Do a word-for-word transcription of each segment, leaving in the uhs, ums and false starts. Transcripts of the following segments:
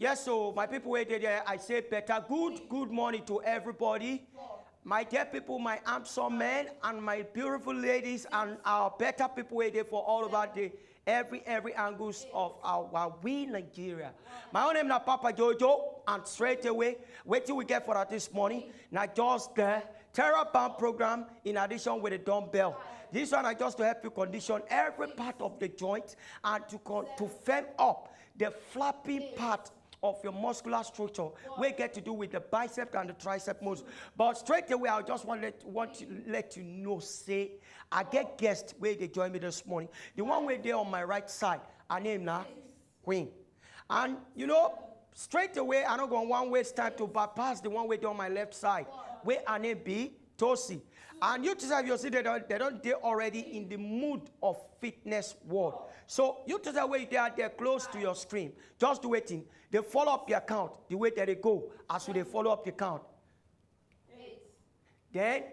Yes, so my people wey dey there, I say better good, good morning to everybody. My dear people, my handsome men, and my beautiful ladies, and our better people wey dey for all over the every every angles of our we Nigeria. My own name na Papa Jojo, and straight away, wetin we get for us this morning na just the Terra Band program in addition with the dumbbell. This one na just to help you condition every part of the joint and to con to firm up the flapping part of your muscular structure wey get to do with the bicep and the tricep muscle. But straight away, I just want let want to let you know say I get guest wey dey join me this morning. The one wey dey on my right side, her name na Queen. And you know, straight away, I no go wan waste time to bypass the one wey dey on my left side, wey her name be Tosi. And you too sef, you see, they don they don dey already in the mood of fitness world. So you too sef wey you dey out there close to your screen, just do wetin? Dey follow up your account the way that they go as we dey follow up your account. Then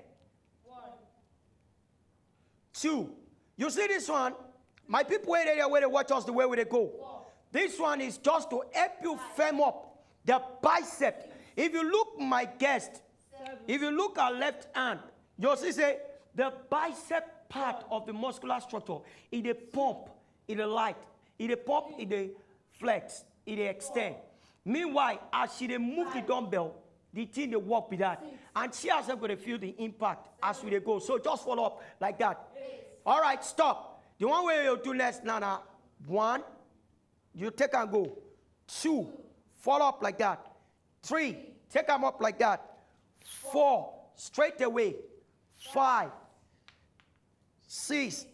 two. You see this one? My people wey dey there, wey dey watch us the way we dey go. This one is just to help you firm up the bicep. If you look my guest, if you look her left hand, you see say the bicep part of the muscular structure, e dey pump, e dey light, e dey pump, e dey flex, e dey extend. Meanwhile, as she dey move the dumbbell, the thing dey work be that. And she herself go dey feel the impact as we dey go. So just follow up like that. All right, stop. The one wey you do next na na one, you take am go. Two, follow up like that. Three, take am up like that. Four, straight away. Five, six.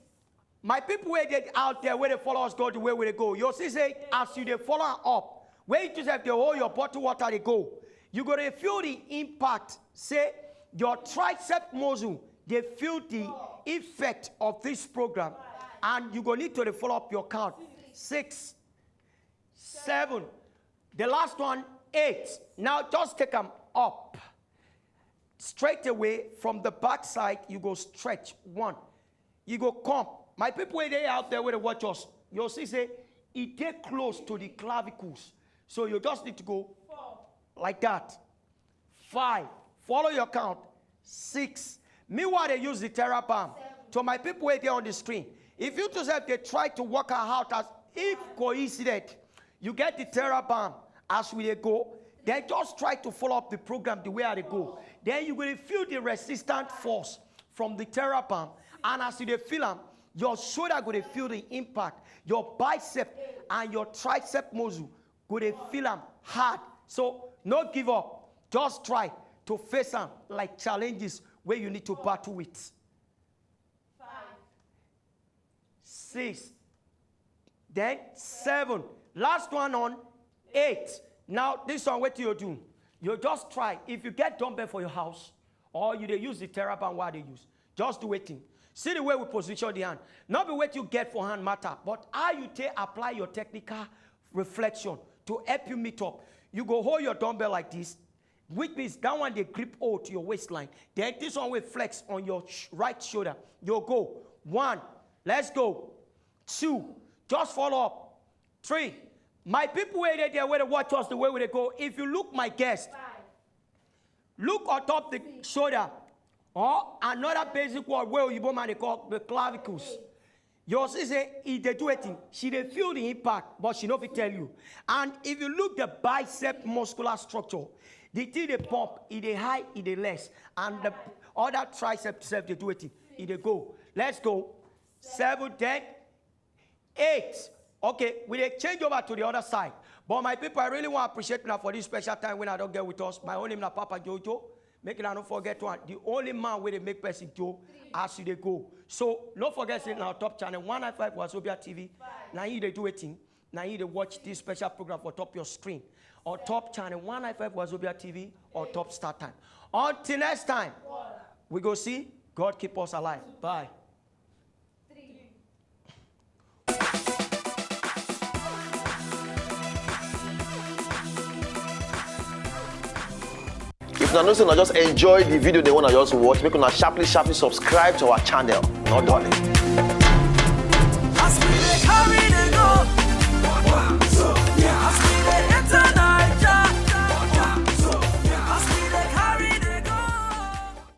My people wey dey out there, wey dey follow us go the way we dey go, you see say as you dey follow am up, wey you sef dey hold your bottle water dey go, you go dey feel the impact say your tricep muscle dey feel the effect of this program, and you go need to dey follow up your count. Six, seven, the last one, eight. Now just take am up. Straight away from the back side, you go stretch. One, you go come. My people wey dey out there wey dey watch us, you see say e dey close to the clavicles. So you just need to go like that. Five, follow your count. Six. Meanwhile, they use the Terra Band. To my people wey dey on the screen, if you too sef dey try to work out as if coincident, you get the Terra Band as we dey go, then just try to follow up the program the way I dey go. Then you go dey feel the resistant force from the Terra Band, and as you dey feel am, your shoulder go dey feel the impact, your bicep and your tricep muscle go dey feel am hard. So no give up. Just try to face am like challenges wey you need to battle with. Five. Six. Then seven. Last one on eight. Now this one, wetin you do? You just try. If you get dumbbell for your house, or you dey use the Terra Band wey I dey use, just do wetin? See the way we position the hand. No be wetin you get for hand matter, but how you take apply your technical reflection to help you meet up. You go hold your dumbbell like this, which means that one dey grip hold to your waistline. Then this one wey flex on your sh- right shoulder. You go. One. Let's go. Two. Just follow up. Three. My people wey dey there, wey dey watch us the way we dey go, if you look my guest, look on top the shoulder, or another basic word wey oyibo man dey call the clavicles. You see say e dey do wetin? She dey feel the impact, but she no fit tell you. And if you look the bicep muscular structure, the thing dey pump, e dey high, e dey less, and the other tricep sef dey do wetin? E dey go. Let's go. Seven, ten, eight. Okay, we dey change over to the other side. But my people, I really wan appreciate una for this special time wey I don get with us. My own name na Papa Jojo. Make una no forget one. The only man wey dey make person Joe as you dey go. So no forget say na on top channel one nine five Wazobia T V. Na you dey do wetin? Na you dey watch this special program for top your screen. On top channel one nine five Wazobia T V, on top Star Time. Until next time, we go see. God keep us alive. Bye. If una know say una just enjoy the video, they wanna just watch, make una sharply, sharply subscribe to our channel. Not done. As we